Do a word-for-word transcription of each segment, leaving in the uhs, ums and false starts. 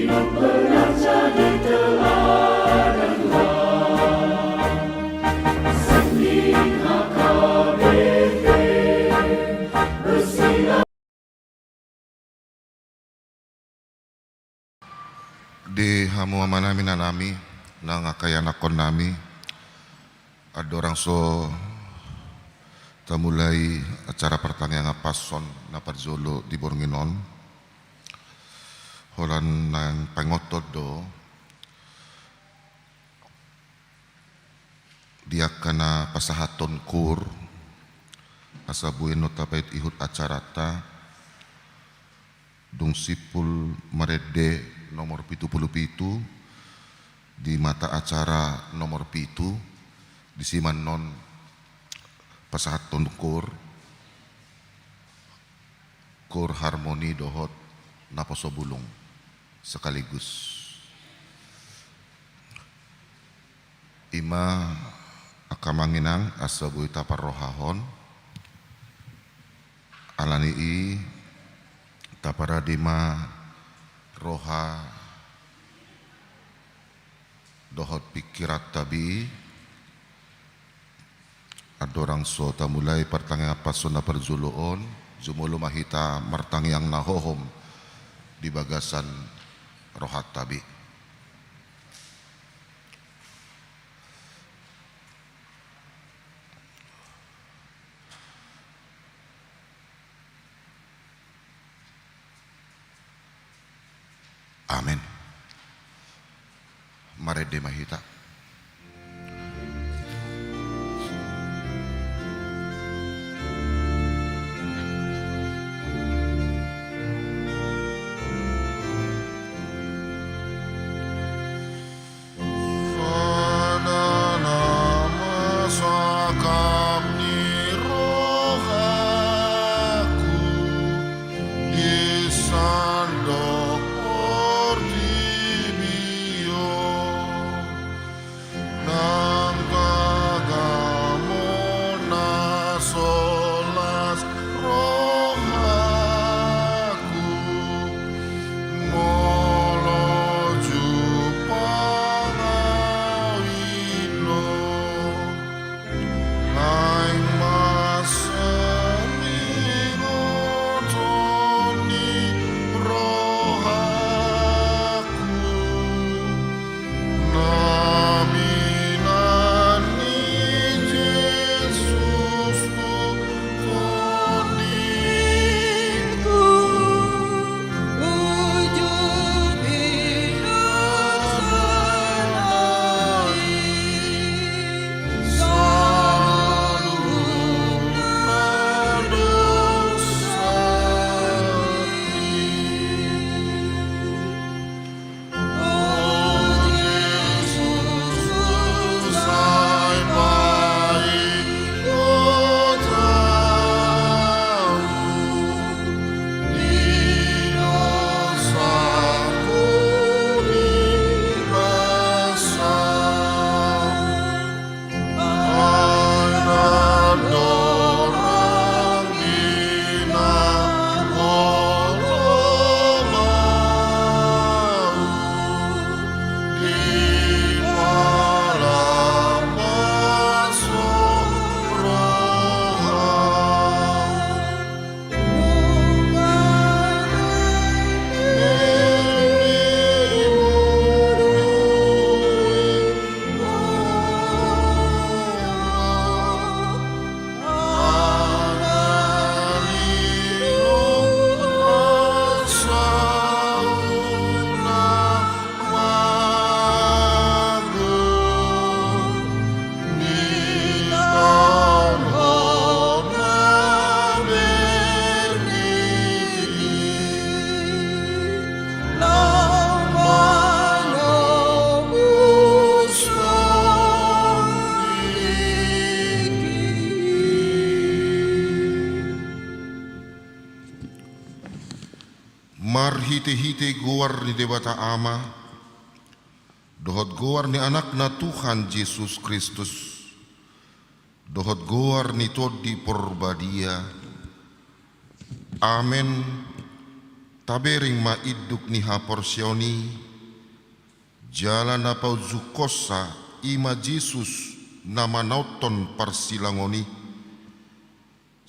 Di hamu amanami, inanami, nang angka ianakkonnami, andorang so tamulai acara partangiangan Passion na parjolo di borngin on, holan naeng paingothon do di angka na pasahathon koor, asa boi annon tapaihut acaranta, dung simpul marende nomor pitu pulu pitu, di mata acara nomor pitu, disi ma annon pasahathon koor, Koor Harmoni dohot Naposo Bulung sekaligus. I ma angka amang inang asa boi taparrohahon, alani i taparade ma roha dohot pingkiranta be, andorang so tamulai partangiangan Passion na parjolo on, jumolo ma hita martangiang na hohom di bagasan rohanta be. Amen. Marende ma hita. Sada na masangkap ni rohaku di sandok portibi on, nang tagamon na so las rohaku, molo jumpang au i do. Naeng ma saringoton ni rohaku, na minan ni Jesus tu tondingku. Marhitehite goar ni Debata Ama, dohot goar ni Anakna Tuhan Jesus Kristus, dohot goar ni Tondi Porbadia. Amen. Tabereng ma induk ni haporseaon i, jala na paunjukhonsa, i ma Jesus na manaothon parsilangon i.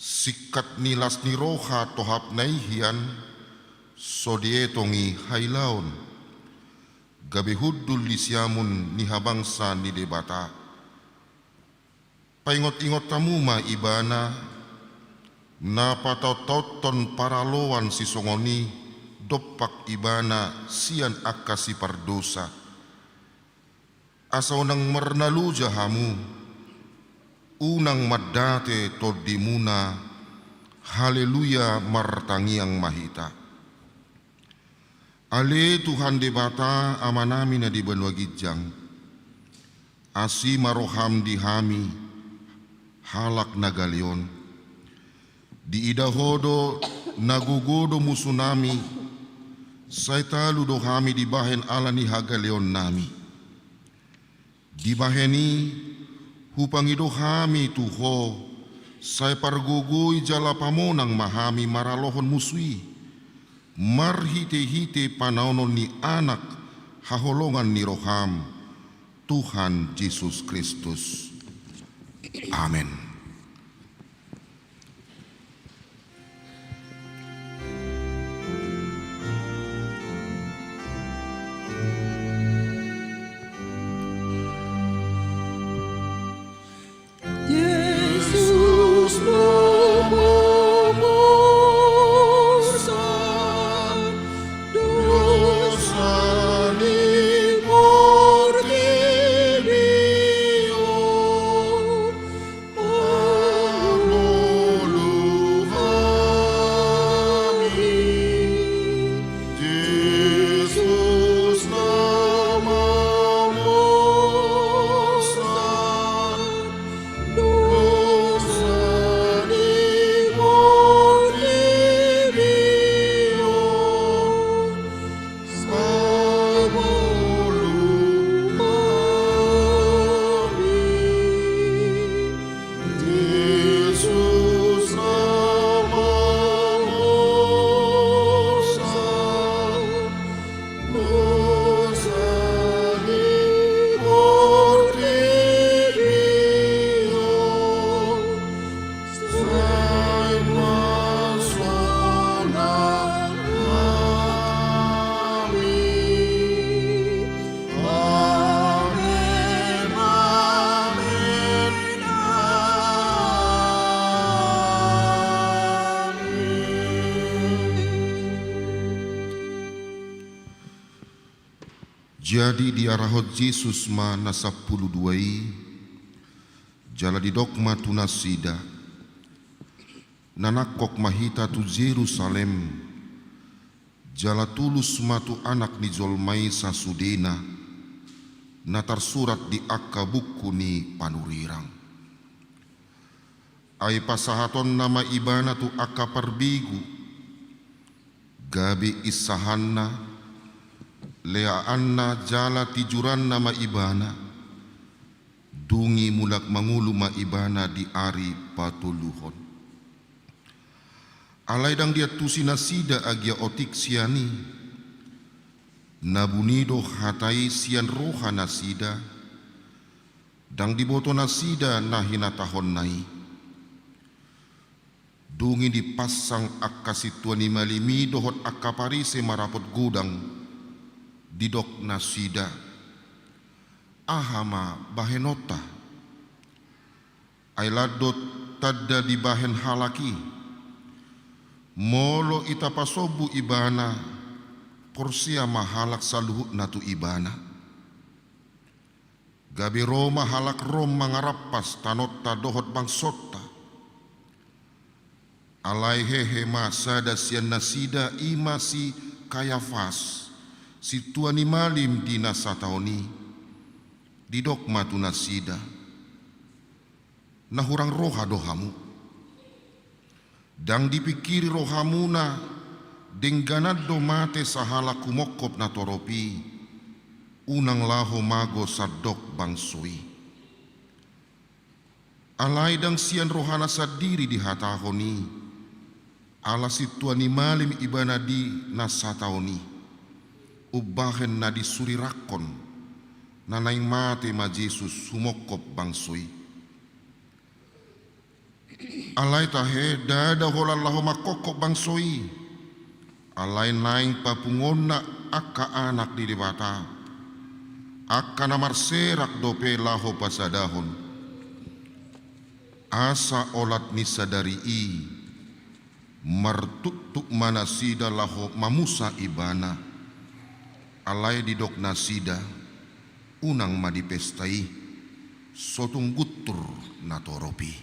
Singkat ni las ni roha tohapna i hian, so dietong i hailaon, gabe hundul di siamun ni habangsa ni Debata. Paingot-ingot hamu ma ibana, na pataon-taonhon paraloan sisongon i dompak ibana sian angka sipardosa. Asa unang marnaloja hamu, unang mandate tondimuna. Haleluya, martangiang ma hita. Ale Tuhan Debata, Amanami na di banua ginjang, asi ma roham di hami, halak na gale on. Diida Ho do na gogo do musunami, sai talu do hami dibahen ala ni hagaleonnami. Dibahen i, hupangido hami tu Ho, sai pargogoi jala pamonang ma hami maralohon musu i, marhite-hite panaonon ni Anak haholongan ni roham, Tuhan Jesus Kristus. Amen. Jesus, Dosa ni portibi on, pangolu hami. Jesus na mamosa dosa ni portibi on, pangolu hami. Jesus na mamosa dosa ni portibi on, sai masona hami. Amen, amen, amen. Jadi diarahon Jesus ma na sampulu dua i, jala didok ma tu nasida: Na nangkok ma hita tu Jerusalem, jala tulus ma tu Anak ni jolma i sasudena, na tarsurat di angka buku ni panurirang. Ai pasahatonna ma Ibana tu angka parbegu, gabe insahanna, leaanna jala tijuranna ma Ibana, dung i mulak mangolu ma Ibana di ari patoluhon. Alai ndang diantusi nasida agia otik sian i, na buni do hata i sian roha nasida, ndang diboto nasida na hinatahonna i. Dung i dipansang angka sintua ni malim i dohot angka Parise marapot godang, didok nasida: Aha ma bahenonta? Ai lan do tanda dibahen halak i. Molo ita pasombu ibana, porsea ma halak saluhutna tu ibana. Gabe ro ma halak Rom mangarampas tanonta dohot bangsonta. Alai hehe ma sada sian nasida, i ma si Kayafas, sintua ni malim di na sataon i. Didok ma tu nasida: Na hurang roha do hamu? Ndang dipingkiri rohamuna dengganan do mate sahalak humongkop na torop i, unang laho mago sandok bangso i? Alai ndang sian rohana sandiri dihatahon i, Ala sintua ni malim ibana di na sataon i, umbahen na disurirangkon, na naeng mate ma Jesus humongkop bangso i. Alai tahe ndada holan laho manghophop bangso i, alai naeng papunguonna angka anak ni Debata, angka na marserak dope laho pasadahon. Asa olat ni sadari i, martuktuk ma nasida laho mamusa ibana. Alai didok nasida, unang ma di pesta i, so tung guntur natorop i.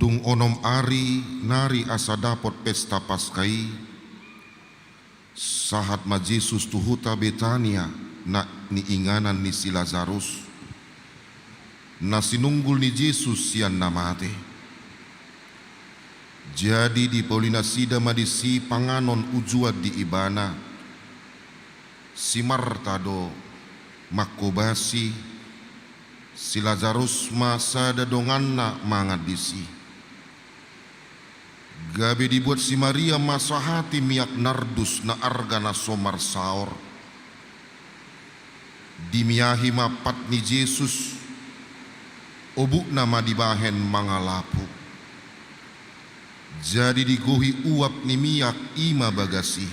Dung onom ari nari asa dapot pesta Paska i, sahat ma Jesus tu huta Betania, na niinganan ni si Lazarus, na sinunggul ni Jesus sian na mate. Jadi dipauli nasida ma disi panganon ujuan di ibana. Si Marta do manghobasi, si Lazarus ma sada donganna mangan disi. Gabe dibuat si Maria ma sahati miak nardus na argana so marsaor. Dimiahi ma pat ni Jesus, obukna ma dibahen mangalapu. Jadi digohi uap ni miak i ma bagas i.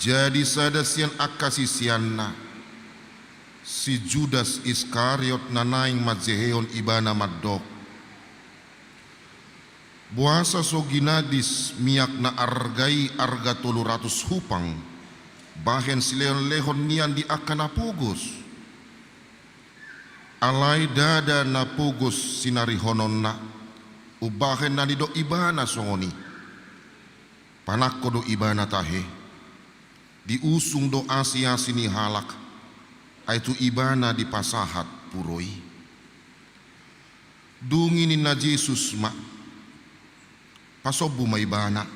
Jadi sada sian angka siseanna, si Judas Iskariot, na naeng manjehehon ibana mandok, boasa so ginadis miak na arga i arga tolu ratus hupang, bahen silehonlehon nian di angka na pogos? Alai ndada na pogos sinarihononna, umbahen na nidok ibana songon i. Panangko do ibana tahe, diusung do asiasi ni halak, ai tu ibana dipasahat puro i. Dung i ninna Jesus ma, pasombu ma ibana.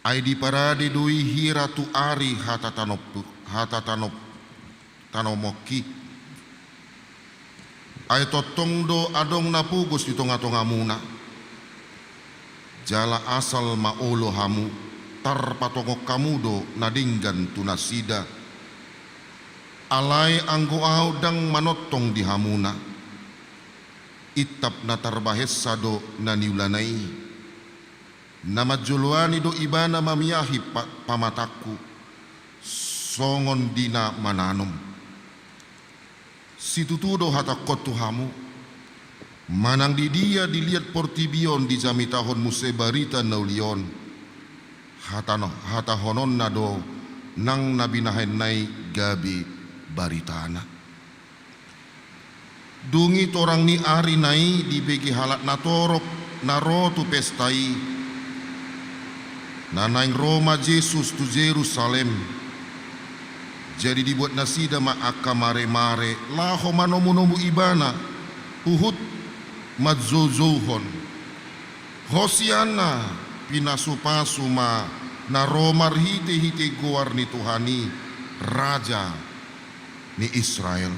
Ai diparade do i hira tu ari hatatanompu, hatatanom-, tanomongki. Ai tongtong do adong na pogos di tongatongamuna. Jala asal ma olo hamu, tarpatongon hamu do na denggan tu nasida. Alai anggo ahu ndang manongtong di hamuna. Intap na tarbahensa do na niulana i. Na manjoloani do ibana mamiahi pa-, pamatangku, songon di na mananom. Situtu do hatangkon tu hamu, manang didia di liat portibi on dijamitahon muse barita na uli on, hatano-, hatahononna do nang na binahenna i gabe baritana. Dung i torang ni ari na i dibege halak natorop na ro tu pesta i. Na naeng ro ma Jesus tu Jerusalem. Jadi dibuat nasida ma angka maremare laho manomunomu ibana, huhut manjoujouhon: Hosianna, pinasupasu ma na ro marhitehite goar ni Tuhan i, Raja ni Israel.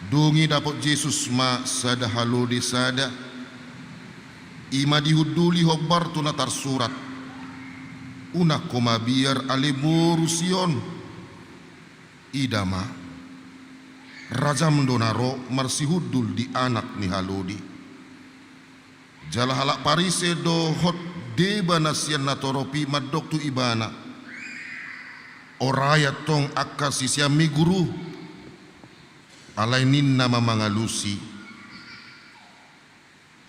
Dung i dapot Jesus ma sada halode sada, i ma dihunduli hombar tu na tarsurat: Unang ho mabiar ale boru Sion. Ida ma, rajam do na ro marsihundul di anak ni halodi. Jala halak Parise dohot deba na sian natorop i mandok tu Ibana: Orai antong angka siseanmi, Guru. Alai ninna ma mangalusi: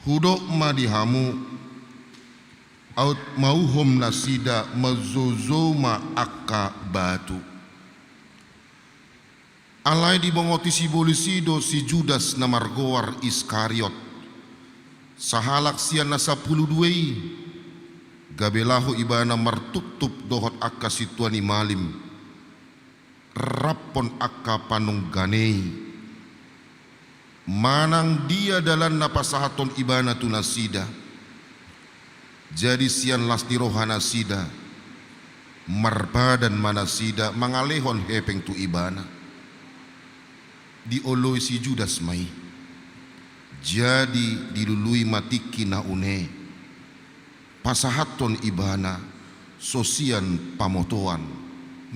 Hudok ma di hamu, aut mauhom nasida manjoujou ma angka batu. Alai dibongoti sibolis i do si Judas na margoar Iskariot, sahalak sian na sampulu dua i, gabe laho ibana martuptup dohot angka sintua ni malim, raphon angka panunggane i, manang dia dalan na pasahathon ibana tu nasida. Jadi sian las ni roha nasida, marpadan ma nasida mangalehon hepeng tu ibana. Dioloi si Judas ma i. Jadi dilului ma tingki na une, pasahathon ibana so sian pamotoan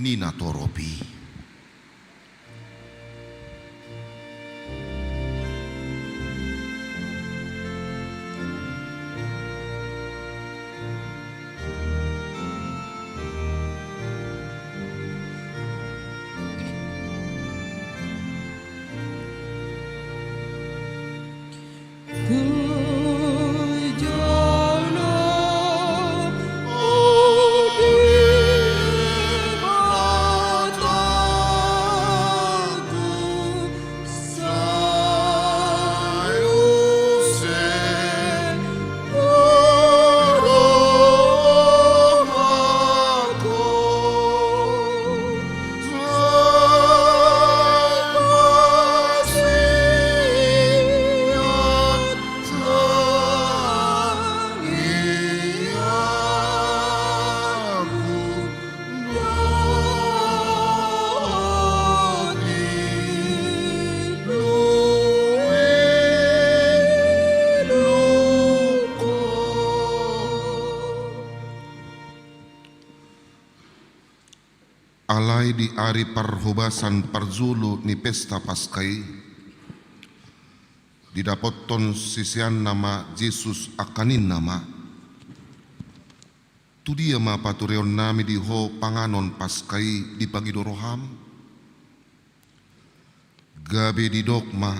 ni natorop i. Alai di ari parhobasan parjolo ni pesta Paska i, didapothon siseanna ma Jesus angka ninna ma: Tu dia ma patureonnami di Ho panganon Paska i dipangido roham? Gabe didok ma: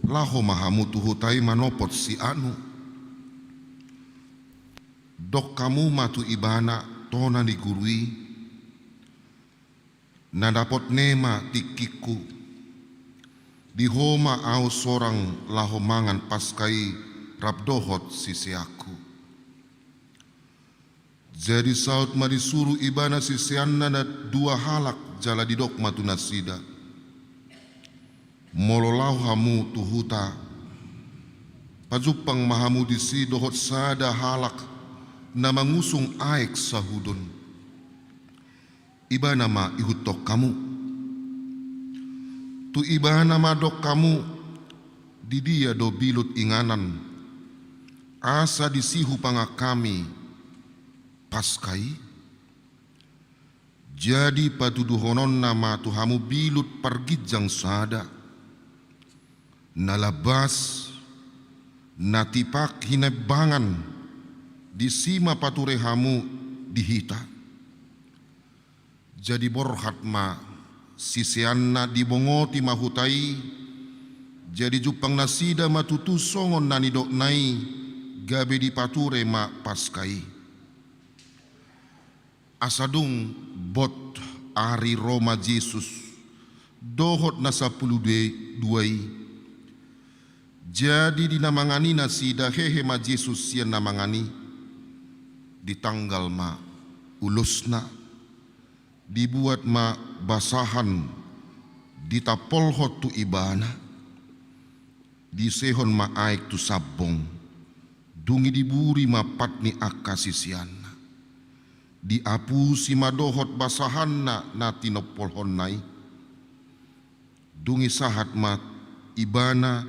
Laho ma hamu tu huta i manopot si anu. Dok hamu ma tu ibana: Tona ni Guru i, na dapot ne ma tingkingku. Di Ho ma ahu sorang laho mangan Paska i rap dohot siseanku. Jadi saut ma disuru ibana siseanna na dua halak jala didok ma tu nasida: Molo laho hamu tu huta, pajumpang ma hamu disi dohot sada halak na mangusung aek sahudon. Ibana ma ihuthon hamu. Tu ibana ma dok hamu: Di dia do bilut inganan, asa disi hupangan hami Paska i? Jadi patuduhononna ma tu hamu bilut parginjang sada, na lambas, na tipak hinaimbangan. Disi ma pature hamu di hita. Jadi borhat ma siseanna, dibongoti ma huta i. Jadi jumpang nasida ma tutu songon na nidokna i, gabe dipature ma Paska i. Asa dung bot ari, ro ma Jesus dohot na sampulu dua i. Jadi di na mangan i nasida, hehe ma Jesus sian na mangan i. Ditanggal ma ulosna, dibuat ma basahan, ditampolhon tu ibana, diisehon ma aek tu sambong. Dung i diburi ma pat ni angka siseanna. Diapusi ma dohot basahanna na tinompolhonna i. Dung i sahat ma ibana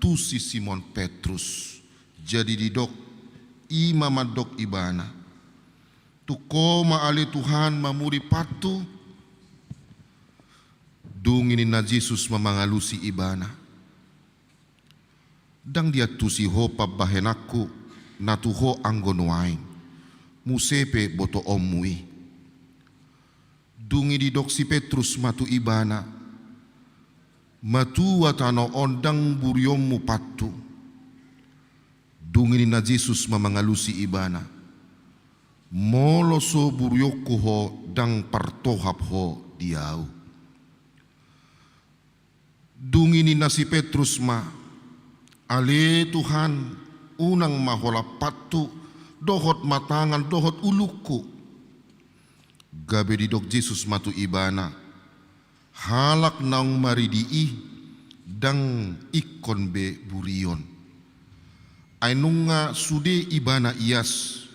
tu si Simon Petrus. Jadi didok i ma mandok ibana: Tung Ho ma ale Tuhan mamuri pathu? Dung i ninna Jesus ma mangalusi ibana: Ndang diantusi ho pambahenanku na tu ho anggo nuaeng, muse pe botoonmu i. Dung i didok si Petrus ma tu ibana: Matua tano on ndang burionmu pathu. Dung i ninna Jesus ma mangalusi ibana: Molo so burionku ho, ndang partohap ho di Ahu. Dung i ninna si Petrus ma: Ale Tuhan, unang ma holan pathu, dohot ma tangan dohot ulungku. Gabe didok Jesus ma tu ibana: Halak naung maridi i ndang ingkon be burion. Ai nunga sude ibana ias,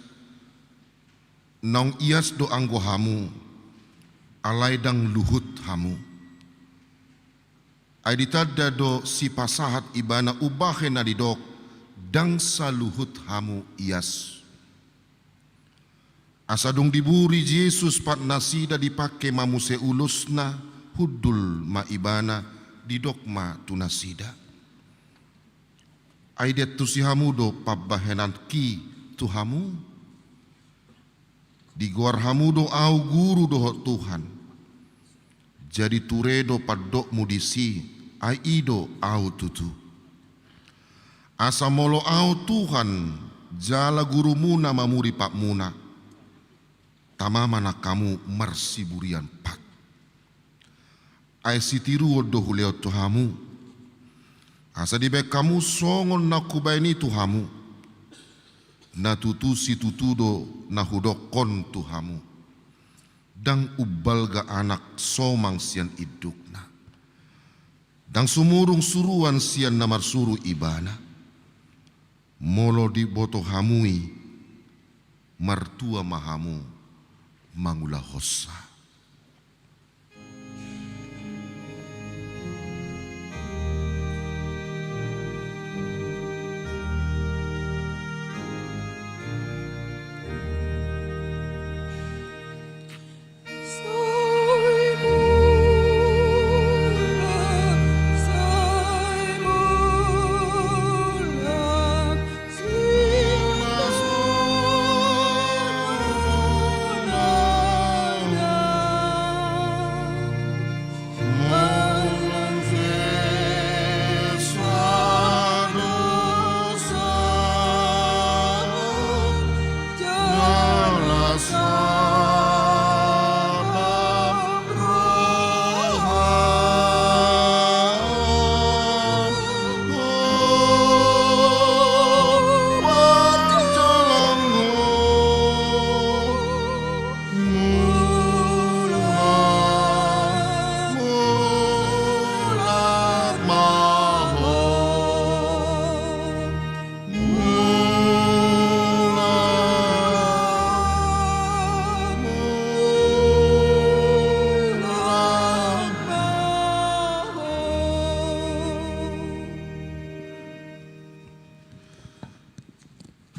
naung ias do anggo hamu, alai ndang luhut hamu. Ai ditanda do sipasahat ibana umbahen na didok: Ndang saluhut hamu ias. Asa dung diburi Jesus pat nasida, dipangke ma muse ulusna, hundul ma ibana, didok ma tu nasida: Ai diantusi hamu do pambahenanki tu hamu? Digoar hamu do Ahu Guru dohot Tuhan. Jadi ture do pandokmu disi, ai i do Ahu tutu. Asa molo Ahu Tuhan jala Gurumuna mamuri patmuna, tama ma nang hamu marsiburian pat. Ai sitiruon do hulehon tu hamu, asa dibaen hamu songon na hubaen i tu hamu. Na tutu situtu do na hudokkon tu hamu: Ndang umbalga anak somang sian indukna, ndang sumurung suruan sian na marsuru ibana. Molo diboto hamu i, martua ma hamu mangulahonsa.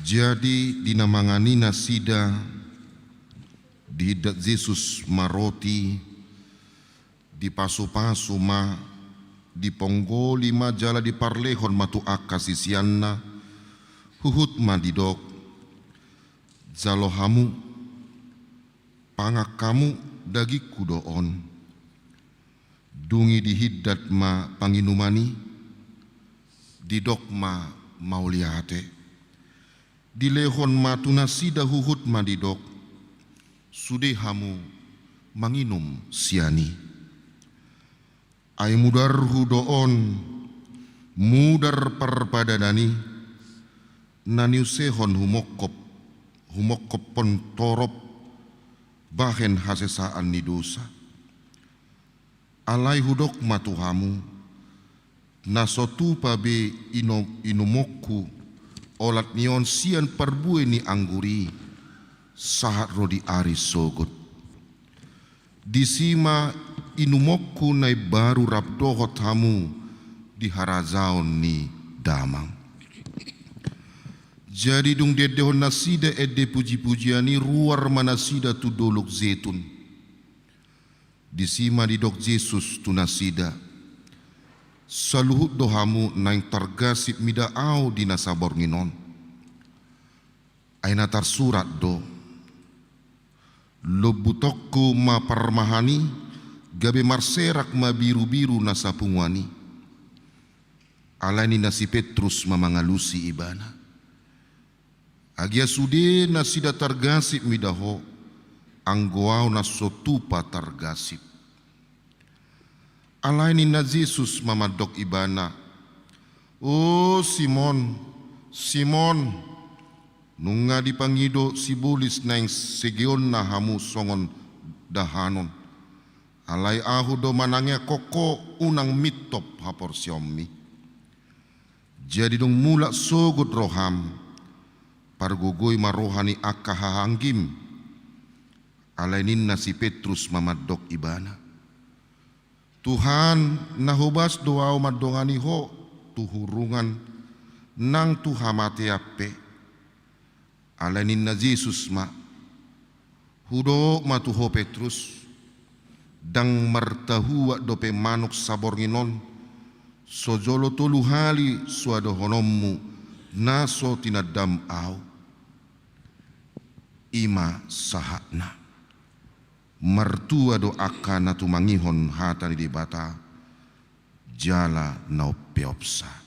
Jadi di na mangan i nasida, dihindat Jesus ma roti, dipasupasu ma, diponggoli ma jala diparlehon ma tu angka siseanna, huhut ma didok: Jalo hamu, pangan hamu, dagingku do on. Dung i dihindat ma panginuman i, didok ma: Mauliate. Dilehon ma tu nasida huhut ma didok: Sude hamu manginum sian i. Ai mudarhu do on, mudar parpadanan i, na niusehon humongkop, humongkophon torop bahen hasesaan ni dosa. Alai hudok ma tu hamu, na so tupa be ino-, inumonku olat ni on sian parbue ni anggur i, sahat ro di ari sogot. Disi ma inumonku na imbaru rap dohot hamu di harajaon ni Damang. Jadi dung diendehon nasida ende pujipujian i, ruar ma nasida tu Dolok Jetun. Disi ma didok Jesus tu nasida: Saluhut do hamu naeng targasip mida Ahu di na saborngin on. Ai na tarsurat do: Lombutonku ma parmahan i, gabe marserak ma birubiru na sapunguan i. Alai ninna si Petrus ma mangalusi Ibana: Agia sude nasida targasip mida Ho, anggo Ahu na so tupa targasip. Alai ninna Jesus ma mandok ibana: O Simon, Simon, nunga dipangido sibolis naeng segeonna hamu songon dahanon. Alai Ahu do manangiangkon ho, unang mintop haporseaonmi. Jadi dung mulak sogot roham, pargogoi ma roha ni angka hahaanggim. Alai ninna si Petrus ma mandok ibana: Tuhan, na hobas do ahu mandongani Ho tu hurungan nang tu hamatean pe. Alai ninna Jesus ma: Hudok ma tu ho Petrus, ndang martahuat dope manuk saborngin on, so jolo tolu hali so adohononmu na so tinandam Ahu. I ma sahatna. Martua do angka na tumangihon hata ni Debata jala na umpeopsa.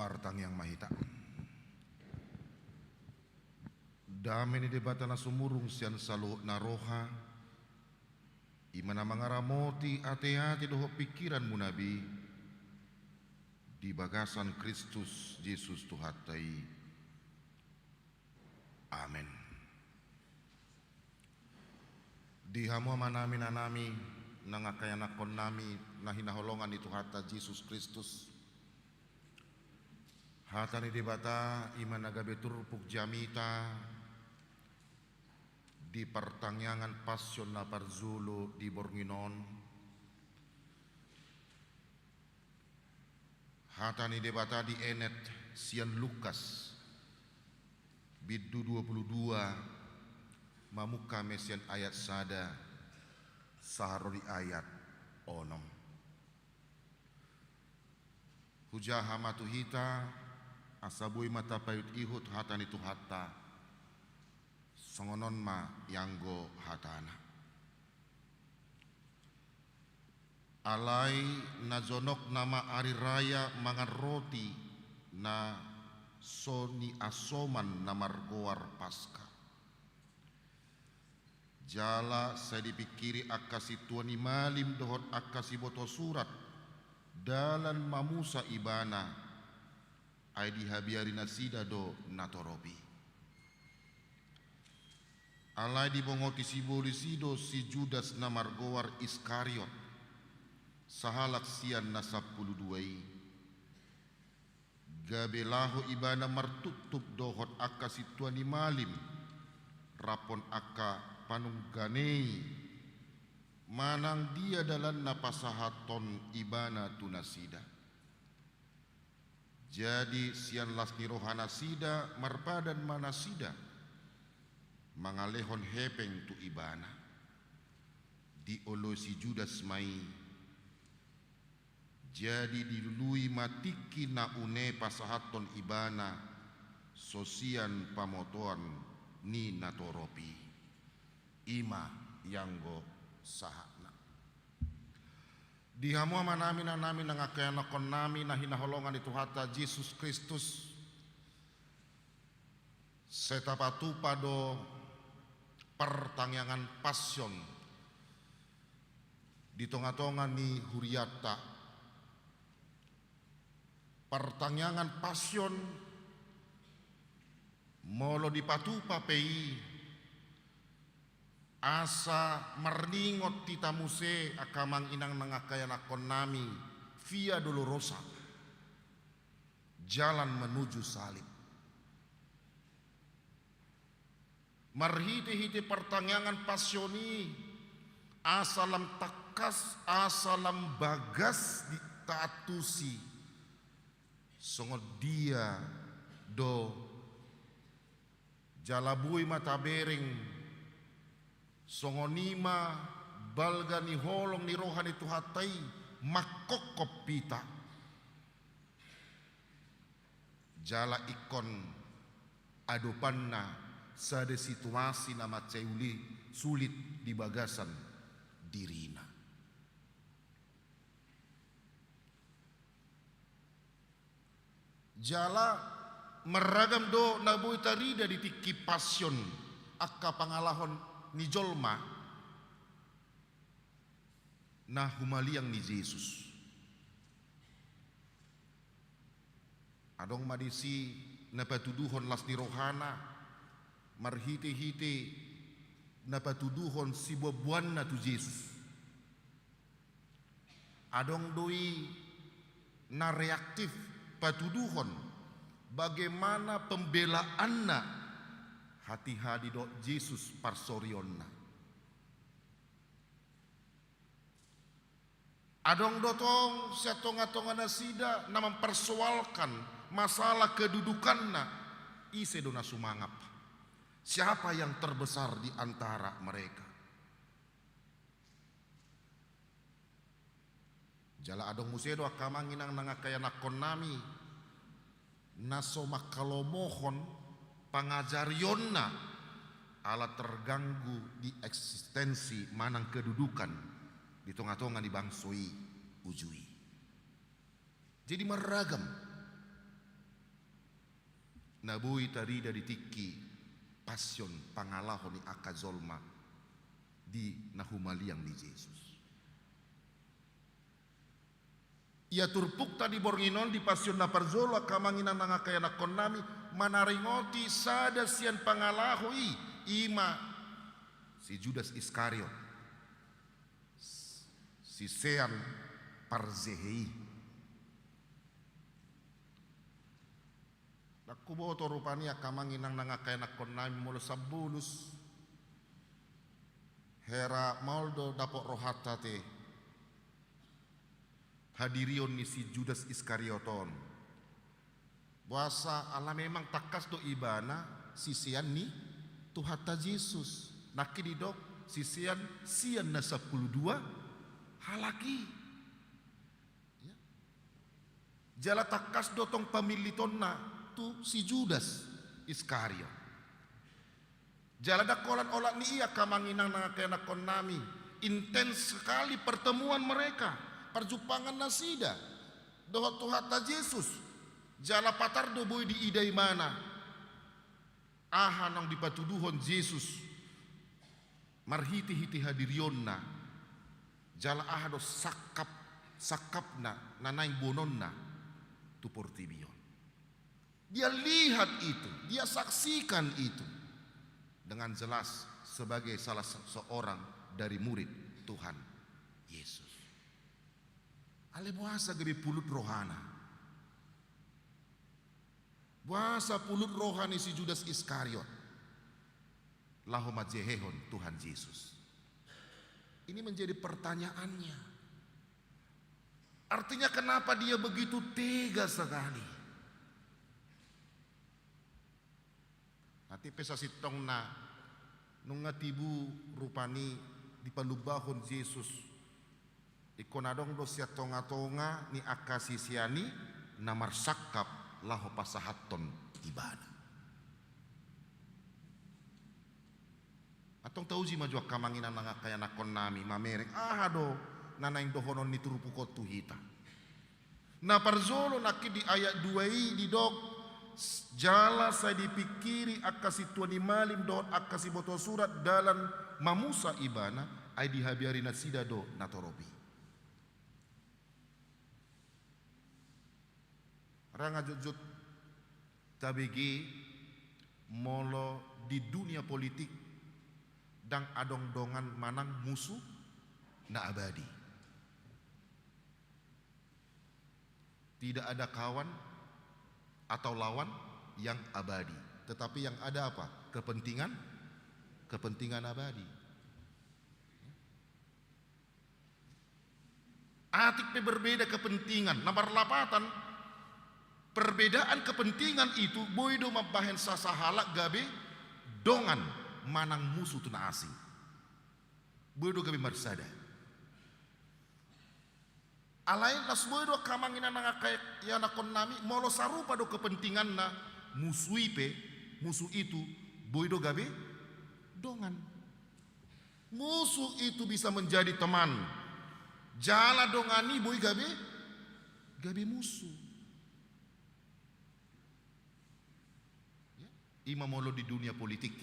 Martangiang ma hita. Dame ni Debata na sumurung sian saluhut na roha, i ma na mangaramoti ateate dohot pingkiranmuna be, di bagasan Kristus Jesus Tuhanta i. Amen. Di hamu amanami, inanami, nang angka ianakkonnami na hinaholongan ni Tuhanta Jesus Kristus, hata ni Debata i ma na gabe turpuk jamita di partangiangan Passion na parjolo di borngin on. Hata ni Debata dienet sian Lukas, bindu dua pulu dua, mamungka ma sian ayat sada sahat ro di ayat onom. Hujaha ma tu hita, asa boi ma tapaihutihut hata ni Tuhanta. Songon on ma ianggo hatana. Alai na jonok nama ari raya mangan roti na so niasoman na margoar Paska. Jala sai dipingkiri angka sintua ni malim dohot angka siboto surat dalan mamusa Ibana, ai dihabiari nasida do natorop i. Alai dibongoti sibolis i do si Judas na margoar Iskariot, sahalak sian na sampulu dua i. Gabe laho ibana martuptup dohot angka sintua ni malim raphon angka panunggane i, manang dia dalanna pasahathon ibana tu nasida. Jadi sian las ni rohanasida marpadan ma nasida mangalehon hepeng tu ibana. Dioloi si Judas ma i. Jadi dilului ma tingki na une pasahathon ibana so sian pamotoan ni natorop i. I ma ianggo sahatna. Di hamu amanami, inanami, nang angka ianakkonnami na hinaholongan ni Tuhanta Jesus Kristus, sai tapatupa do partangiangan Passion di tongatonga ni hurianta. Partangiangan Passion, molo dipatupa pe i, asa marningot hita muse angka amang inang nang angka ianakkonnami, Via Dolorosa, jalan menuju salib. Marhitehite partangiangan Passion i, asa lam tangkas, asa lam bagas di taantusi songon dia do, jala boi ma tabereng songon i ma balga ni holong ni roha ni Tuhanta i mangkophop hita. Jala ingkon adopanna sada situasi na mansai uli, sulit di bagasan dirina. Jala marragam do na boi tarida di tingki Passion angka pangalahon ni jolma na humaliang ni Jesus. Adong ma disi na patuduhon las ni rohana marhitehite na patuduhon siboanboanna tu Jesus. Adong do i na reaktif patuduhon bagaimana pembelaanna hatiha didok Jesus parsorionna. Adong do tong sian tongatonga nasida na mempersoalkan masalah kedudukanna, ise do na sumangap, siapa yang terbesar di antara mereka. Jala adong muse do angka amang inang nang angka ianakkonnami na so manghalomohon pangajarionna ala terganggu di eksistensi manang kedudukan di tongatonga ni bangso i uju i. Jadi marragam. Na boi tarida di tingki passion, pangalaho ni angka jolma di na humaliang ni Jesus. Ia turpukta di borngin on, di passion na parjolo, angka amang inang nang angka ianakkonnami, manaringoti sada sian pangalaho i, i ma si Judas Iskariot, sisean parjehe i. Ndang huboto rupani angka amang inang nang angka ianakkonnami, molo sian bolus, hera maol do dapot rohanta ate hadirion ni si Judas Iskariot on. Boasa? Ala memang tangkas do ibana sisean ni Tuhanta Jesus. Nangkin didok sisean sian na sampulu dua halak i. Ya. Jala tangkas do tong pamillitonna tu si Judas Iskariot. Jala ndang holan olat ni i angka amang inang nang angka ianakkonnami, intens sekali pertemuan mereka, parjumpangan nasida dohot Tuhanta Jesus. Jala patar do boi diida ibana aha naung dipatuduhon Jesus marhitehite hadirionna, jala aha do sangkap, sangkapna na naeng boanonna tu portibi on. Dia lihat itu, dia saksikan itu dengan jelas sebagai salah se-, seorang dari murid Tuhan Yesus. Alai boasa gabe pulut rohana? Boasa pulut roha ni si Judas Iskariot laho manjehehon Tuhan Jesus? Ini menjadi pertanyaannya. Artinya, kenapa dia begitu tega sekali? Ate pe sasintongna, nunga tibu rupani dipalumbahon Jesus. Ingkon adong do sian tongatonga ni angka sisean i na marsangkap laho pasahathon ibana. Antong tauji ma jo angka amang inang nang angka ianakkonnami, mamereng aha do na naeng dohonon ni turpuk on tu hita. Na parjolo nangkin di ayat dua i didok, s-, jala sai dipingkiri angka sintua ni malim dohot angka sibotosurat dalan mamusa ibana, ai dihabiari nasida do natorop i. Ra nga jotjot tabege molo di dunia politik ndang adong dongan manang musu na abadi. Tidak ada kawan atau lawan yang abadi. Tetapi yang ada apa? Kepentingan, kepentingan abadi. Atik pe berbeda kepentingan, na marlapatan, perbedaan kepentingan itu boi do mambahen sasahalak gabe dongan manang musu tu na asing. Boi do gabe marsada. Alai las boi do angka amang inang nang angka ianakkonnami, molo sarupa do kepentinganna musu i pe, musu itu boi do gabe dongan. Musuh itu bisa menjadi teman. Jala dongan i boi gabe, gabe musuh. Ya. I ma molo di dunia politik.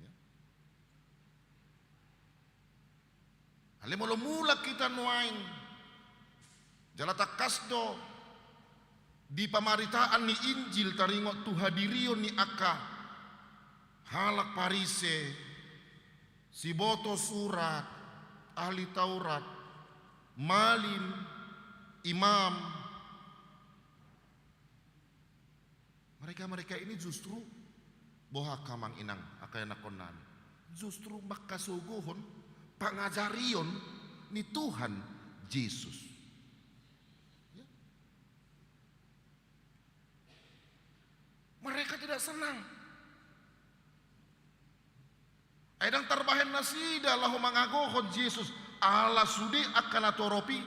Ya. Alai molo mulak hita nuaeng, jala tangkas do di pamaritaan ni Injil taringot tu hadirion ni angka halak Parise, sibotosurat, ahli Taurat, malim, imam. Mereka-mereka ini justru, boha angka amang inang, angka ianakkonnami, justru mangkasogohon pangajarion ni Tuhan Jesus. Ya. Mereka tidak senang. Ai ndang tarbahen nasida laho mangagohon Jesus, ala sude angka natorop i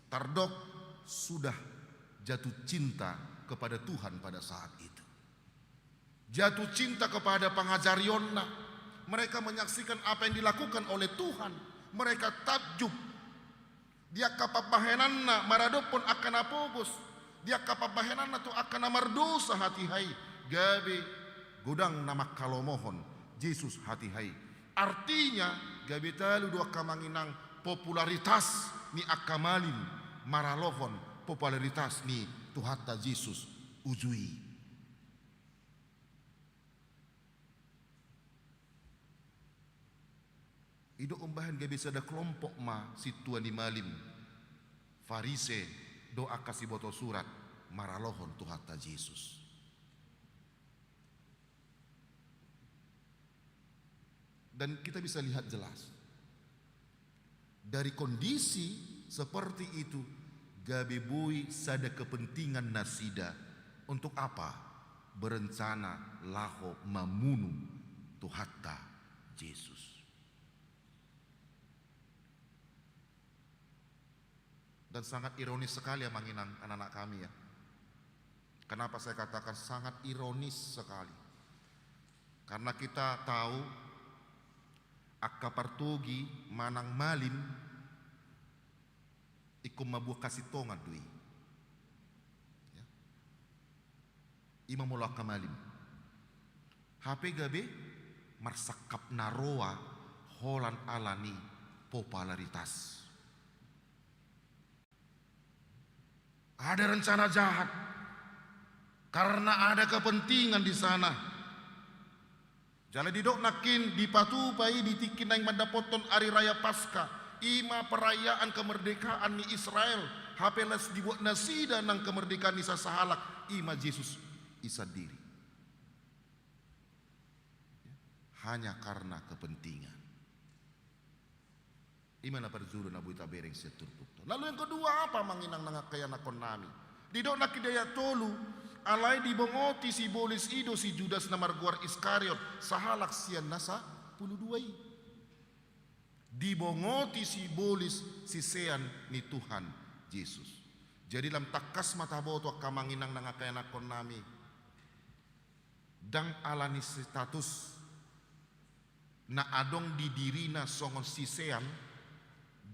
tardok sudah jatuh cinta kepada Tuhan pada saat itu. Jatuh cinta kepada pangajarionna. Mereka menyaksikan apa yang dilakukan oleh Tuhan. Mereka takjub. Di angka pambahenanna maradophon angka na pogos, Di angka pambahenanna tu angka na mardosa hatiha i, gabe godang na manghalomohon Jesus hatiha i. Artinya, gabe talu do angka amang inang popularitas ni angka malim maralohon popularitas ni Tuhanta Jesus uju i. I do umbahen gabe sada kelompok ma sintua ni malim, Farise dohot angka siboto surat maralohon Tuhanta Jesus. Dan kita bisa lihat jelas. Dari kondisi seperti itu, gabe boi sada kepentingan nasida. Untuk apa? Berencana laho mamunu Tuhanta Jesus. Dan sangat ironis sekali, amang inang, anak-anak kami, ya. Kenapa saya katakan sangat ironis sekali? Karena kita tahu angka partogi manang malim ingkon mambuat hasintongan do i. Ya. I ma molo angka malim. Hape gabe marsangkap na roa holan ala ni popularitas. Ada rencana jahat karena ada kepentingan di sana. Jala didok nangkin dipatupa i di tingki naeng mandapothon ari raya Paskah, i ma perayaan kemerdekaan ni Israel. Hape las dibuat nasida nang kemerdekaan ni sasahalak, i ma Jesus i sandiri. Hanya karena kepentingan. I ma na parjolo na boi tabereng sian turpukta. Lalu yang kedua apa, amang inang nang angka ianakhon nami? Didok nangkin di ayat tolu, alai dibongoti sibolis i do si Judas na margoar Iskariot, sahalak sian na sapuluh dua i. Dibongoti sibolis sisean ni Tuhan Jesus. Jadi lam tangkas ma taboto, angka amang inang nang angka ianakhon nami. Ndang ala ni status na adong di dirina songon sisean,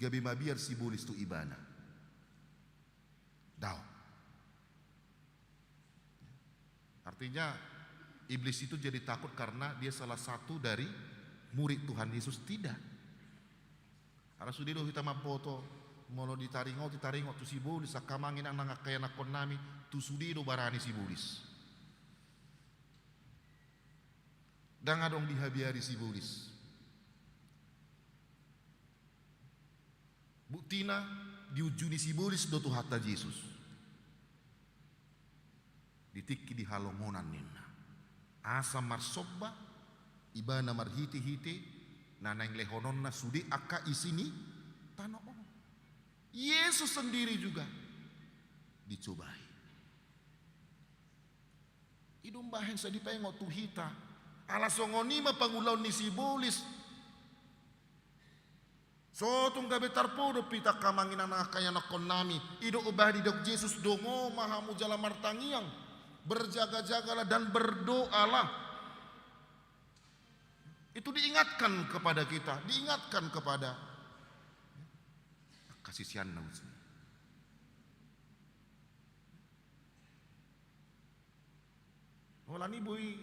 gabe mabiar sibolis tu ibana. Daong. Artinya, iblis itu jadi takut karena dia salah satu dari murid Tuhan Yesus. Tidak. Ala sude do hita mamboto, molo ditaringot, ditaringot tu sibolis, angka amang inang nang angka ianakhon nami, tu sude do barani sibolis. Ndang adong dihabiari sibolis. Buktina diunjuni sibolis do Tuhanta Jesus. Di tingki di halongonan ninna. Asa marsomba, ibana marhitehite, na naeng lehononna sude angka isi ni tano on. Yesus sendiri juga dicobai. I do umbahen sai dipaingot tu hita. Ala songon i ma pangulaon ni sibolis. So tung gabe tarpodom hita angka amang inang nang angka ianakhon nami. I do umbahen didok Jesus, dongo ma hamu jala martangiang. Berjaga-jagalah dan berdoalah. Itu diingatkan kepada kita, diingatkan kepada angka siseanna uju. Holan i boi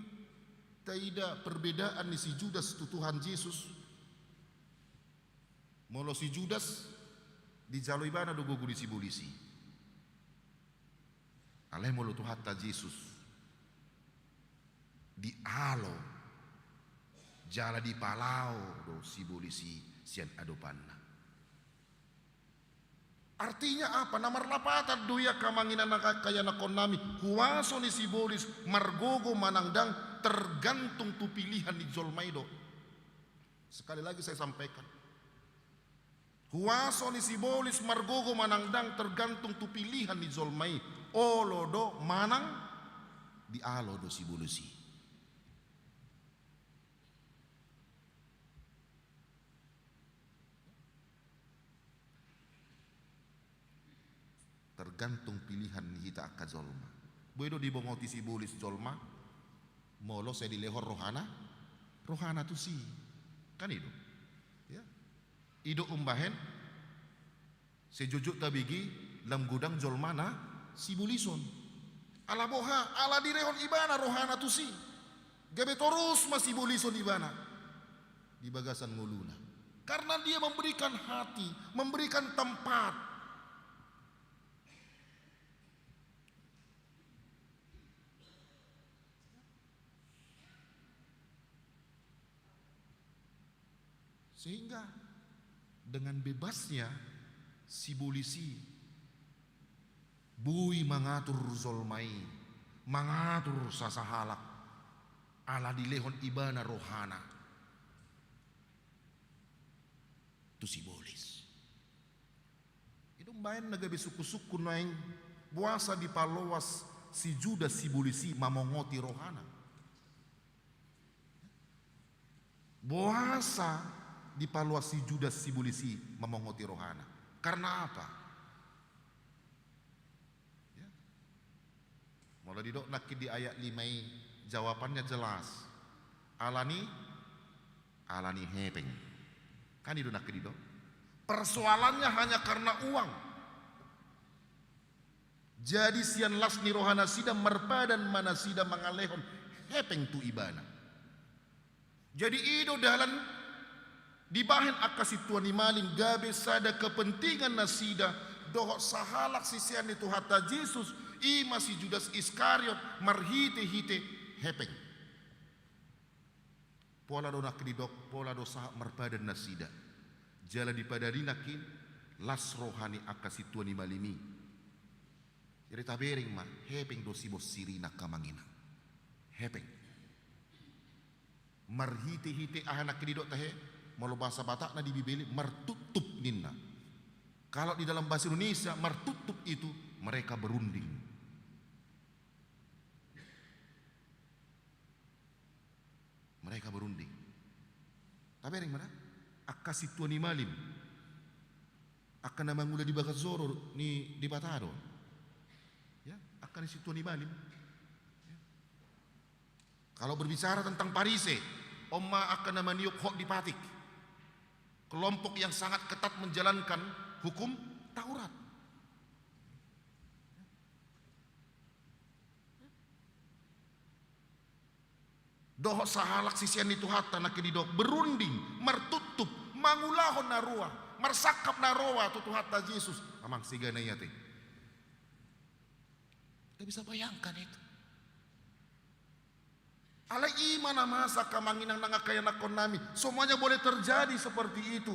taida perbedaan ni si Judas tu Tuhan Jesus. Molo si Judas dijalo ibana do gogo ni sibolis i. Alai molo Tuhanta Jesus dialo jala dipalao do sibolis i sian adopanna. Artinya apa? Na marlapatan do i angka amang inang nang angka ianakhon nami, huaso ni sibolis margogo manang ndang tergantung tu pilihan ni jolma i do. Sekali lagi saya sampaikan. Huaso ni sibolis margogo manang ndang tergantung tu pilihan ni jolma i. Olo do manang dialo do sibolis i. Tergantung pilihan ni hita angka jolma. Boi do dibongoti sibolis jolma, molo sai dilehon rohana, rohana tusi. Kan i do. Ya. I do umbahen, sai jotjot tabege lam godang jolma na Sibolison. Ala boha? Ala dilehon ibana rohana tusi. Gabe torus ma sibolison ibana di bagasan ngoluna. Karena dia memberikan hati, memberikan tempat. Sehingga dengan bebasnya sibolis i boi mangatur jolma i, mangatur sasahalak, ala dilehon ibana rohana tu sibolis. I do umbahen na gabe sungkun-sungkun nuaeng, boasa dipaloas si Judas sibolis i mamongoti rohana. Boasa dipaloas si Judas sibolis i mamongoti rohana? Karena apa? Ya. Molo didok nangkin di ayat lima i, jawabannya jelas. Alani, alani hepeng. Kan i do nangkin didok. Persoalannya hanya karena uang. Jadi sian las ni rohanasida marpadan ma nasida mangalehon hepeng tu ibana. Jadi i do dalan dibahen angka sintua ni malim gabe sada kepentingan nasida dohot sahalak sisean ni Tuhanta Jesus, i ma si Judas Iskariot, marhite-hite hepeng. Pola do nangkin didok, pola do sahat marpadan nasida. Jala dipadani nangkin las roha ni angka sintua ni malim i. Jadi tabereng ma, hepeng do sibonsirina angka amang inang. Hepeng. Marhite-hite aha nangkin didok tahe, molo bahasa Batakna di Bibel i martuttup ninna. Kalau di dalam bahasa Indonesia, martuttup itu mereka berunding. Mereka berunding. Tabereng ma da? Angka sintua ni malim. Angka na mangula di bagas joro ni Debata do. Ya, angka ni sintua ni malim. Ya. Kalau berbicara tentang Parise, on ma angka na maniop hot di patik. Kelompok yang sangat ketat menjalankan hukum Taurat. Dohot sahalak sisean ni Tuhanta nangkin didok berunding, martuttup, mangulahon na roa, marsangkap na roa tu Tuhanta Jesus. Amang, sega na i ate. Kita bisa bayangkan itu. Alai i ma na masa, angka amang inang nang angka ianakhonnami, semuanya boleh terjadi seperti itu.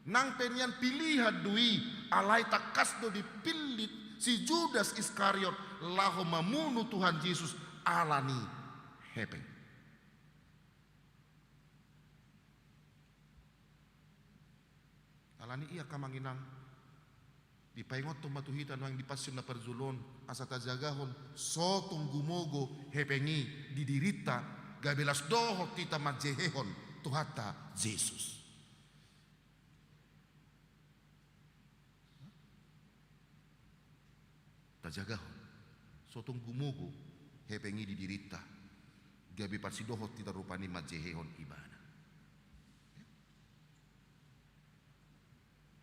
Nang pe nian pilihan do i, alai tangkas do dipillit si Judas Iskariot laho mamunu Tuhan Jesus alani hepeng. Alani i angka amang inang, dipaingothon ma tu hita nuaeng di Passion na parjolo on, asa tajagahon so tung gumogo hepeng i di dirinta, gabe las dohot hita manjehehon Tuhanta Jesus. Tajagahon so tung gumogo hepeng i di dirinta, gabe parsidohot hita rupani manjehehon Ibana.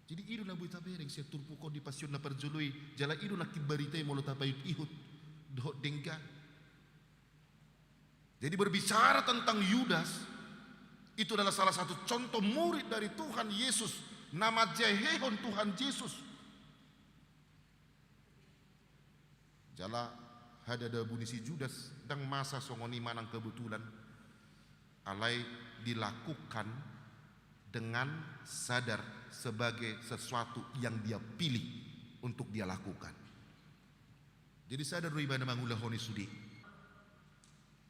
Jadi i do na boi tabereng sian turpuk on di Passion na parjolo i, jala i do nangkin barita i molo tapaihut-ihut dohot denggan. Jadi berbicara tentang Yudas, itu adalah salah satu contoh murid dari Tuhan Yesus, na manjehehon Tuhan Jesus. Jala hadadabu ni si Judas ndang masa songon i manang kebetulan, alai dilakukan dengan sadar sebagai sesuatu yang dia pilih untuk dia lakukan. Jadi sadar do ibana mangulahon i sude.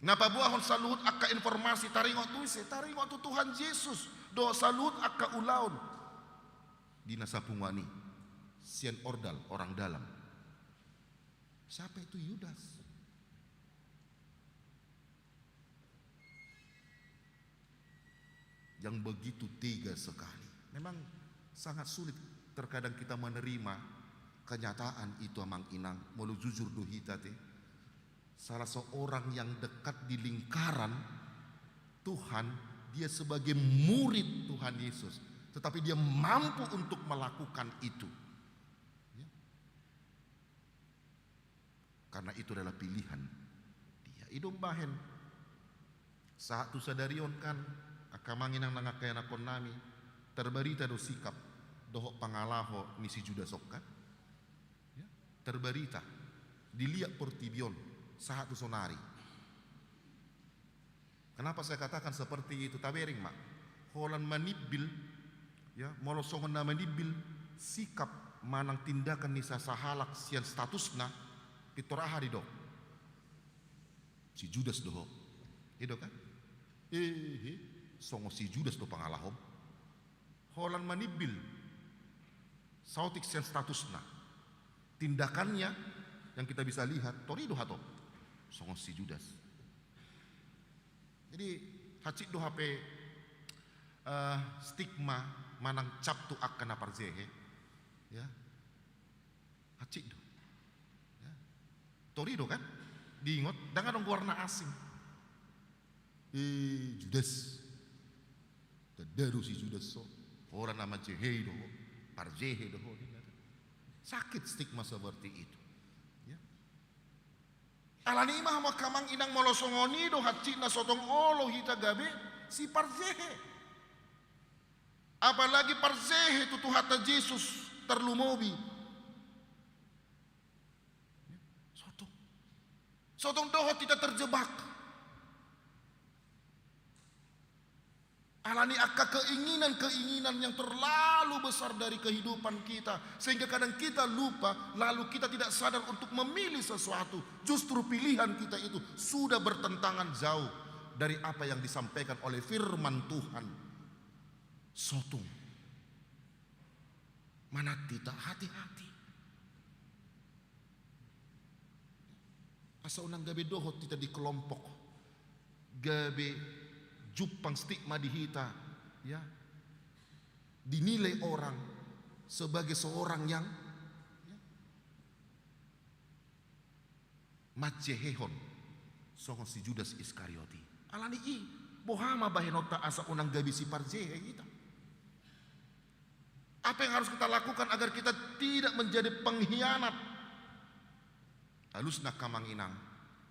Na paboahon saluhut angka informasi taringot tu ise? Taringot tu Tuhan Jesus dohot saluhut angka ulaon di na sapunguan i sian ordal, orang dalam. Siapa itu Yudas? Yang begitu tega sekali. Memang sangat sulit terkadang kita menerima kenyataan itu, amang inang, molo jujur do hita te. Salah seorang yang dekat di lingkaran Tuhan, dia sebagai murid Tuhan Yesus, tetapi dia mampu untuk melakukan itu. Ya. Karena itu adalah pilihan dia. I do umbahen sahat tu sadari on kan, angka amang inang nang angka ianakhon nami, terberita do sikap dohot pangalaho ni si Judas on kan? Ya, terberita, dilihat portibi on sahat tu sonari. Kenapa saya katakan seperti itu? Tabereng ma, holan manimbil, ya, molo songon na manimbil sikap manang tindakan ni sasahalak sian statusna, pintor aha didok? Si Judas do ho. I do kan? Ehe, songon si Judas do pangalahom. Holan manimbil saotik sian statusna, tindakannya yang kita bisa lihat, tor i do hatop songon si Judas. Jadi hansit do hape, eh, stigma manang cap tu angka na parjehe, ya. Hansit do. Ya. Tor i do kan? Diingot, ndang adong goar na asing. Eh, Judas. Tanda do si Judas so. Holan na manjehei do ho, parjehe do ho, ninna. Sakit stigma seperti itu. Ya. Alani i ma hamu angka amang inang, molo songon i do hansitna, so tong olo hita gabe siparjehe. Apalagi parjehe tu Tuhanta Jesus tarlumobi. So tong, so tong dohot hita terjebak. Alani angka keinginan-keinginan yang terlalu besar dari kehidupan kita, sehingga kadang kita lupa, lalu kita tidak sadar untuk memilih sesuatu. Justru pilihan kita itu sudah bertentangan jauh dari apa yang disampaikan oleh firman Tuhan. So tung. Manat hita, hati-hati. Asa unang gabe dohot hita di kelompok, gabe jumpang stigma di hita, ya. Dinilai orang sebagai seorang yang, ya, manjehehon songon si Judas Iskariot i. Alani i, boha ma bahenonta asa unang gabe siparjehe hita? Apa yang harus kita lakukan agar kita tidak menjadi pengkhianat? Alusna angka amang inang,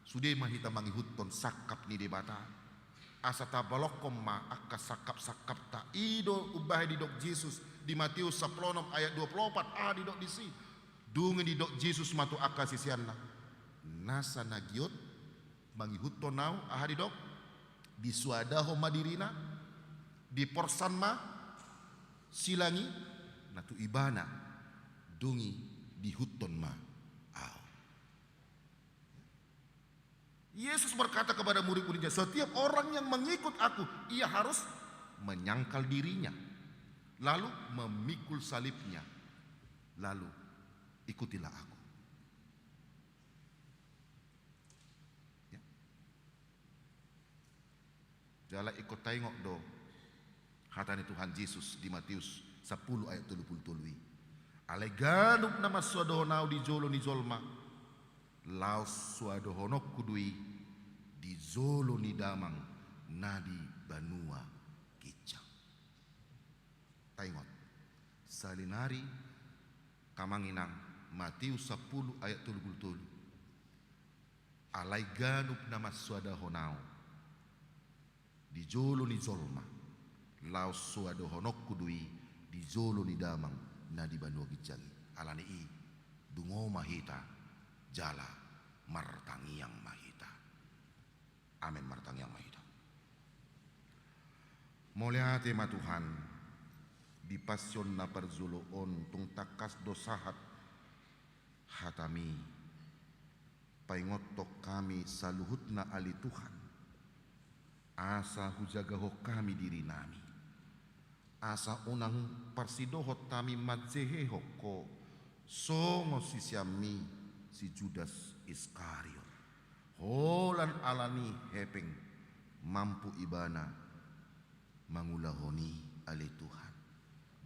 sude ma hita mangihuthon sangkap ni Debata. Asa tabalongkon ma angka sangkap-sangkapta. I do umbahen didok Jesus di Matius sampulu onom ayat dua pulu opat, aha didok disi? Dung i didok Jesus ma tu angka siseanna, nasa na giot mangihuthon ahu, aha didok? Disuadahon ma dirina, diporsan ma silang i, na tu ibana, dung i diihuthon ma ahu. Yesus berkata kepada murid-muridnya, setiap orang yang mengikut aku, ia harus menyangkal dirinya, lalu memikul salibnya, lalu ikutilah aku. Ya. Jala ingkon taingot do hata ni Tuhan Jesus di Matius sampulu ayat tolu pulu tolu i. Alai ganup na mansuadahon ahu di jolo ni jolma, laos suadahononku do i di jolo ni Damang na di banua ginjang. Taingot, salinari angka amang inang, Matius sampulu ayat tolu pulu tolu. Alai ganup na mansuadahon ahu di jolo ni jolma, laos suadahononku do i di jolo ni Damang na di banua ginjang i. Alani i, dungo ma hita, jala martangiang ma hita. Amen. Martangiang ma hita. Mauliate ma Tuhan, di Pasion na parjolo on tung tangkas do sahat hataMi. Paingothon hami saluhutna ale Tuhan, asa hujagahon hami dirinami, asa unang parsidohot hami manjehehon Ho songon siseanMi si Judas Iskariot. Holan alani hepeng mampu ibana mangulahon i, ale Tuhan.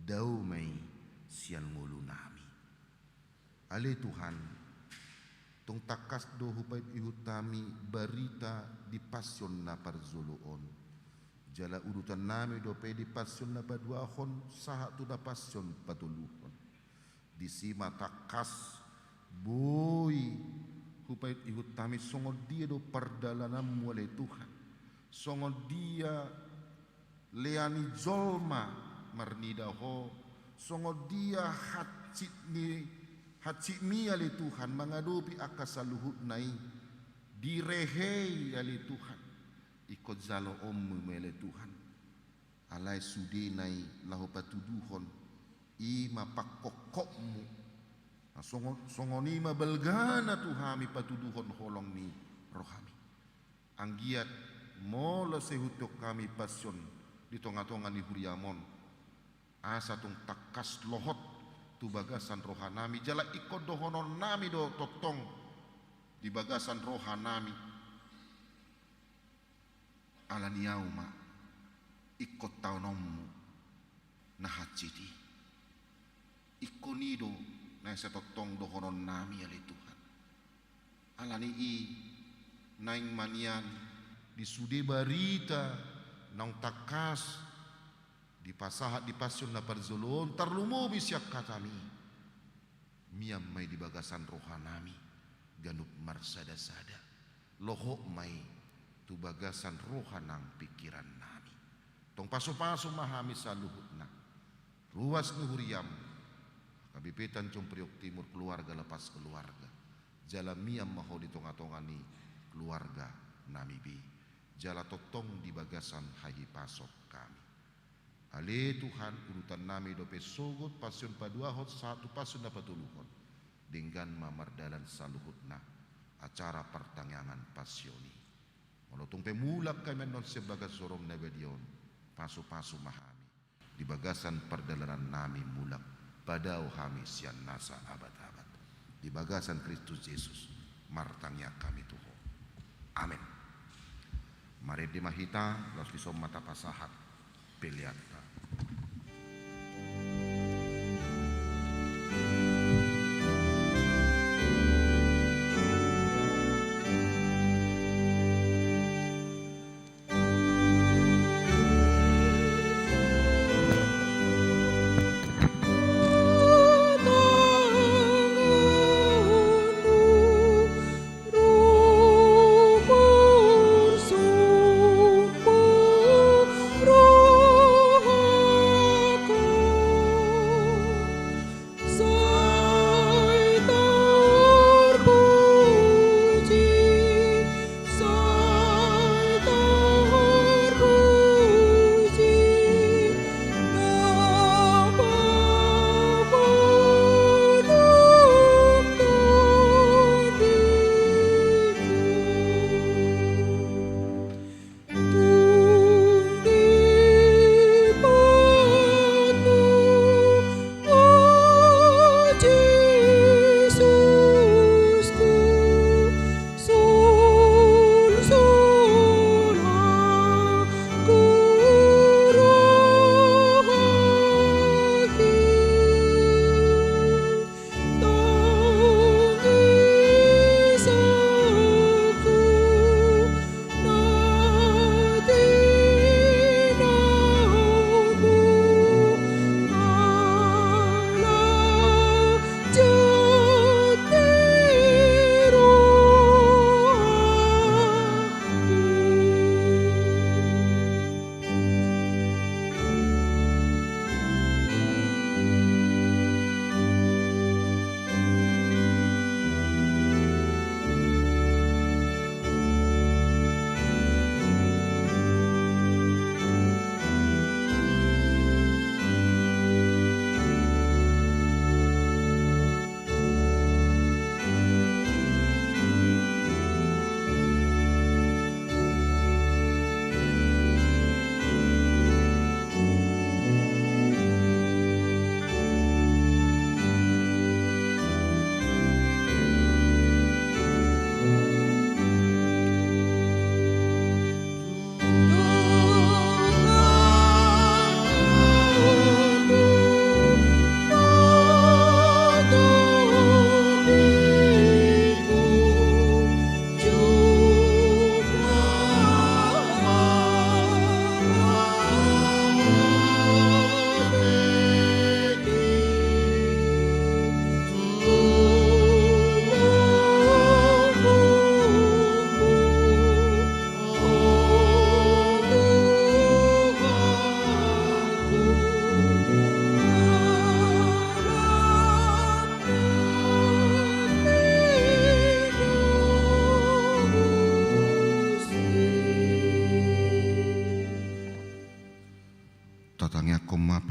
Dao ma i sian ngolunami. Ale Tuhan, tung tangkas do hupaihut hami barita di Pasion na parjolo on. Jala udutannami dope di Pasion na paduahon sahat tu na Pasion patoluhon. Disi ma tangkas boi Hupaihut-ihut hami songon dia do pardalananmu ale Tuhan. Songon dia lea ni jolma marnida Ho, songon dia hansit ni, hansitmi ale Tuhan mangadopi angka saluhutna i, direhei ale Tuhan, ingkon jaloonmu ma i ale Tuhan. Alai sudena i laho patuduhon i ma pangkophopmu. Na songon, songon i ma balgana tu hami patuduhon holong ni rohami. Anggiat molo sai huihuthon hami passion di tonga-tonga ni huriam on, asa tung tangkas lohot tu bagasan rohanami, jala ingkon dohononnami do tongtong di bagasan rohanami. Ala ni ahu ma ingkon taononmu na hansit i. Ingkon i do na sai tongtong dohononnami ale Tuhan. Ala ni i naeng ma nian di sude barita naung tangkas dipasahat di passion na parjolo on, tarlumobi sian hatami. Mian ma i di bagasan rohanami ganup marsada-sada. Lohot ma i tu bagasan roha nang pingkirannami. Tong pasu-pasu ma hami saluhutna. Ruas ni huriam, Kabupaten Johor Timur, keluarga lepas keluarga. Jala mian ma Ho di tonga-tonga ni keluarganami be. Jala tongtong di bagasan hahipason hami. Ale Tuhan, urutannami dope sogot passion paduahon sahat tu passion na patoluhon. Denggan ma mardalan saluhutna acara partangiangan passion i. Molo tung pe mulak hami annon sian bagas joroM na badia on, pasu-pasu ma hami di bagasan pardalanannami mulak, padao hami sian nasa abat-abat. Di bagasan Kristus Jesus martangiang hami tu Ho. Amen. Marende ma hita, laos dison ma tapasahat peleanta.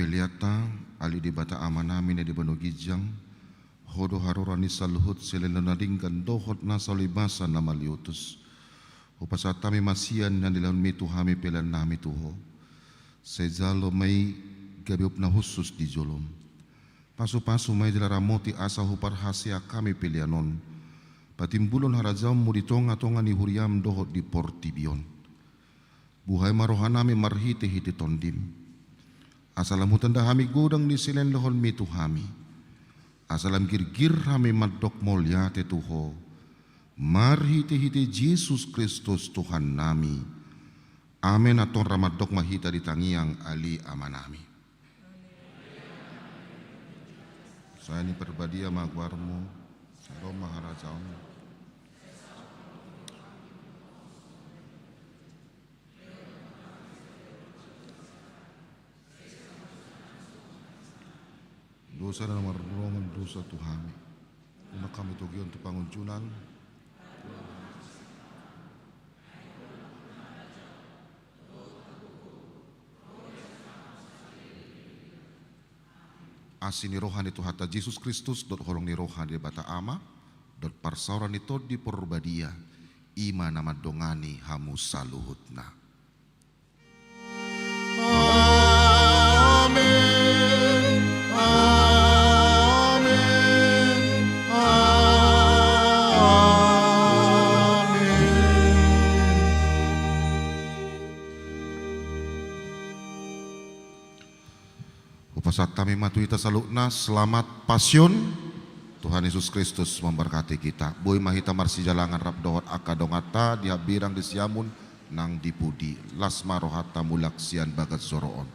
Hupamungka hami, ale Debata Amanami na di banua ginjang, Ho do haroro ni saluhut silehonlehon na denggan dohot nasa ulos ni basa na mauliutus. Hupasahat hami ma sian na nilehonmi tu hami peleannami tu Ho. Sai jalo ma i gabe uap na hushus di jolom. Pasupasu ma i jala ramoti asa huparhaseang hami pelean on patimbulhon harajaonmu di tongatonga ni huriam dohot di portibi on. Buhai ma rohanami marhitehite Tondim, asa lam hutanda hami godang ni silehonlehonmi tu hami, asa lam girgir hami mandok mauliate tu Ho, marhitehite Jesus Kristus Tuhannami. Amen. Antong ra mandok ma hita di tangiang, ale Amanami. Sai ni Parbadia ma goarmu, sai ro ma harajaonmu. Dosa na mardongan dosa tu hami. Unang hami togihon tu pangunjunan. Asi ni roha ni Tuhanta Jesus Kristus, dohot holong ni roha ni Debata Ama, dohot parsaoran ni Tondi Parbadia, i ma na mandongani hamu saluhutna. Amen. Amen. Amen. Hupasahat hami ma tu hita saluhutna, selamat Pasion. Tuhan Yesus Kristus memberkati kita. Boi ma hita marsijalangan rap dohot angka donganta di hambirang di siamun nang di pudi. Las ma rohanta mulak sian bagas joro on.